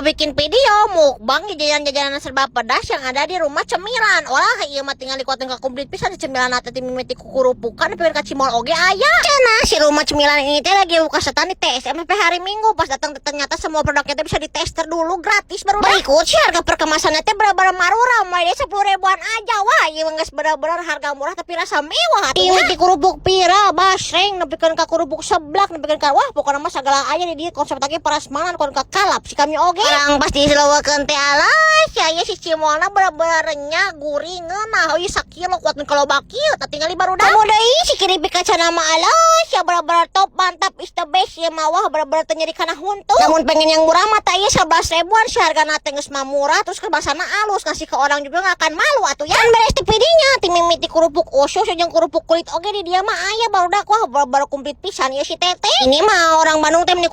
Mau bikin video mukbang jajanan-jajanan serba pedas yang ada di rumah cemilan. Olah, ieu mah tinggal dikuatin ka komplit pisan cemilan teh, mimiti kukurupukan nepi ka cimol oge aya. Cenah si rumah cemilan ini teh lagi buka setan di TSM sampai hari Minggu. Pas datang teh ternyata semua produknya teh bisa ditester dulu gratis baru. Berikut sih harga perkemasannya teh bener-bener marurah, mulai dari 10 ribuan aja. Wah, ieu mah geus bener-bener harga murah tapi rasa mewah atuh. Mimiti kerupuk pira, basreng, nepikeun ka kerupuk seblak, nepikeun ka, wah, pokoknya mah segala aya di dieu, konsep lagi prasmanan kon ka kalap si kami oge. Orang pas diselowakeun teh, alah, sia si cimolna bener-bener renyah, gurih, ngeunah. Oh, ieu sakilo kuat kalau kieu tah tinggali, barudak. Kamu deui si keripik kacana mah, alah, sia bener-bener top, mantap, is the best ya mah. Wah, bener-bener teu nyeri kana huntu. Lamun pengen yang murah mah tah ieu 11 ribuan si hargana teh, geus mah murah terus kemasanna alus, ngasih ke orang juga nggak akan malu atuh ya. Kan beres ti pidinya ti mimiti kerupuk usus jeung kerupuk kulit oge di dieu mah aya, barudak. Wah, bener-bener komplit pisan ya si teteh. Ini mah orang Bandung teh meni